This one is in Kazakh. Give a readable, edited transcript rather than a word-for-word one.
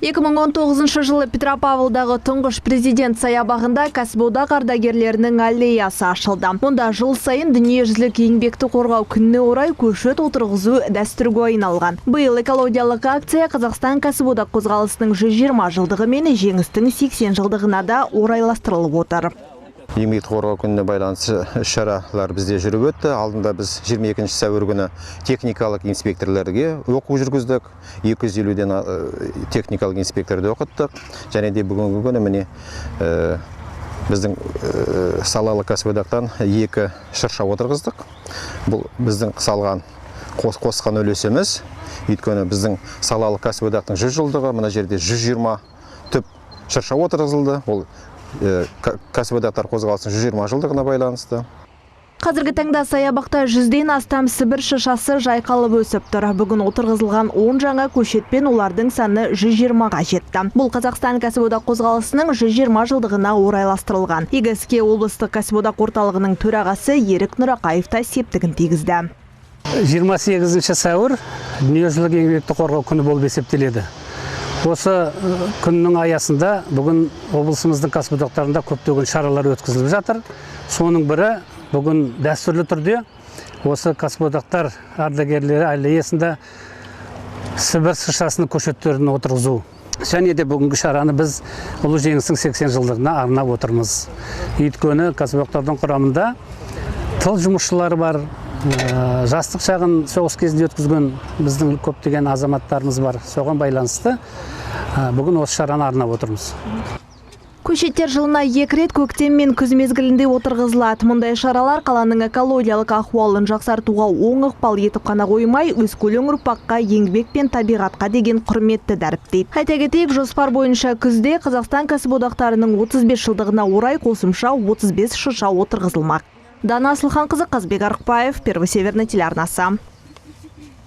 2019 жылы Петропавлдағы Тұңғыш Президент саябағында кәсіподақ ардагерлерінің аллеясы ашылды. Мұнда жыл сайын Дүниежүзілік еңбекті қорғау күніне орай көшет отырғызу дәстүрге айналған. Биыл экологиялық акция Қазақстан кәсіподақ қозғалысының 120 жылдығы мен Жеңістің 80 жылдығына да орайластырылып отыр. Еңбекті қорғау күніне байланысты іс шаралар бізде жүріп өтті. Алдында біз 22 сәуір күні техникалық инспекторлерге оқу жүргіздік. 250-ден техникалық инспекторды оқыттық. Және де бүгінгі күні, міне, біздің салалы кәсіподақтан екі шырша отырғыздық. Бұл біздің салған, қосқан үлесіміз. Өйткені біздің салалы кәсіподақтың 100 жылдығы, мына жерде 120 түп шырша отырғызылды. Ол кәсіподақтар қозғалысының 120 жылдығына байланысты. Қазіргі таңда саябақта 100-ден астам Сібір шыршасы жайқалып өсіп тұр. Бүгін отырғызылған 10 жаңа көшетпен олардың саны 120-ға жетті. Бұл Қазақстан кәсіподақ қозғалысының 120 жылдығына орайластырылған. Игі іске облыстық кәсіподақ орталығының төрағасы Ерік Нұрақаев та септігін тигізді. 28 сәуір Дүниежүзілік еңбекті қорғау күні болып есептеледі. Осы күннің аясында бүгін облысымыздың кәсіподақтарында көптеген шаралар өткізіліп жатыр. Соның бірі бүгін дәстүрлі түрде осы кәсіподақтар ардагерлері аллеясында Сібір шыршасының көшеттерін отырғызу. Және де бүгінгі шараны біз Ұлы Жеңістің 80 жылдығына арнап отырмыз. Өйткені кәсіподақтардың құрамында тыл жұмысшылары бар, жастық шағын соғыс кезінде өткізген біздің көптеген азаматтарымыз бар. Соған байланысты бүгін осы шараны арнап отырмыз. Көшеттер жылына екі рет, көктем мен күз мезгілінде отырғызылады. Мұндай шаралар қаланың экологиялық ахуалын жақсартуға оң ықпал етіп қана қоймай, өскелең ұрпаққа еңбек пен табиғатқа деген құрметті дәріптейді. Айта кетейік, жоспар бойынша күзде Қазақстан кәсіподақтарының 35 жылдығына орай қосымша 35 шырша отырғызылмақ. Дана Асылханқызы, Қазбек Арықбаев, Первый Северный телеарнасы.